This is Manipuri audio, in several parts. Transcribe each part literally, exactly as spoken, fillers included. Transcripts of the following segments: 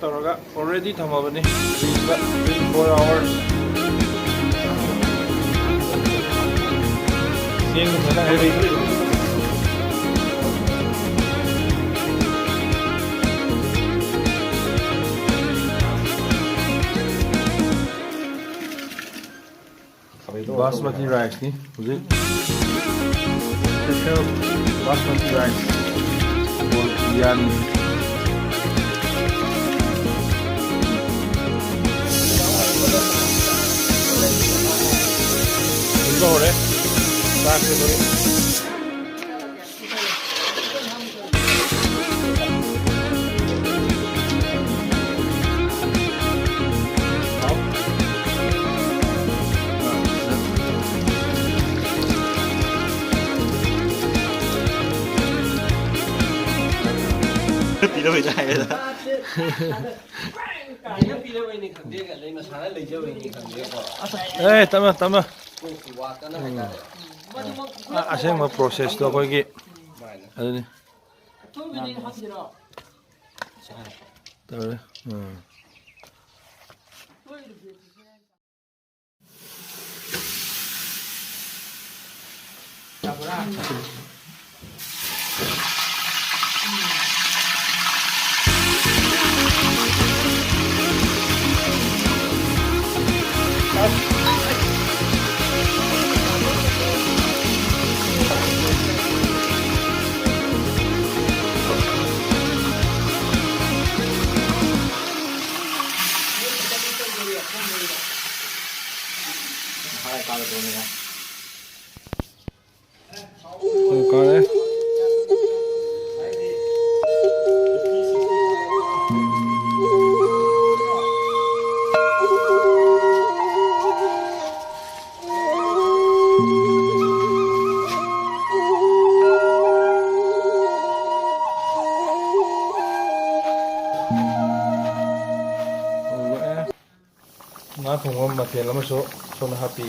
ꯇꯧꯔꯒ already ꯊꯝꯃꯕꯅꯤ ꯐ꯭ꯔꯤꯖꯇ twenty four hours꯫ ꯆꯦꯡꯗꯨ ꯐꯖꯅ ꯍꯩꯔꯤ꯫ ꯕꯥꯁꯃꯇꯤ ꯔꯥꯏꯁꯅꯤ ꯍꯧꯖꯤꯛ꯫ Special basmati rice. ꯕꯤꯔꯌꯥꯅꯤ꯫ ꯍꯧꯖꯤꯛ ꯍꯧꯔꯦ꯫ ꯆꯥꯛꯁꯦ ꯑꯩꯈꯣꯏ ꯄꯤꯔꯝꯃꯤ ꯍꯥꯏꯔꯦꯗ꯫ ꯀꯥꯏꯅ ꯄꯤꯔꯝꯃꯤꯅꯤ ꯈꯪꯗꯦ, ꯑꯗꯩ ꯃꯁꯥꯅ ꯂꯩꯖꯕꯩꯅꯤ ꯈꯪꯗꯦꯀꯣ꯫ ꯑꯦ, ꯇꯞꯅ, ꯇꯞꯅ꯫ ꯀꯣꯛꯀꯤ ꯋꯥꯠꯇꯅ ꯍꯥꯏꯇꯥꯔꯦ꯫ ꯑ-, ꯑꯁꯦꯡꯕ process ꯇꯣ ꯑꯩꯈꯣꯏꯒꯤ ꯑꯗꯨꯃꯥꯏꯅ꯫ ꯑꯗꯨꯅꯤ꯫ ꯇꯧꯔꯦ꯫ ꯎꯝ꯫ ꯀꯥꯔꯦ꯫ ꯉꯥ ꯊꯣꯡꯕ ꯃꯊꯦꯜ ꯑꯃꯁꯨ ꯁꯣꯝꯅ ꯍꯥꯞꯄꯤ꯫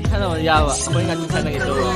ꯁꯥꯟꯅꯕ ꯌꯥꯕ ꯑꯩꯈꯣꯏ ꯉꯥꯛꯇ ꯁꯥꯟꯅꯒꯦ ꯇꯧꯕ꯫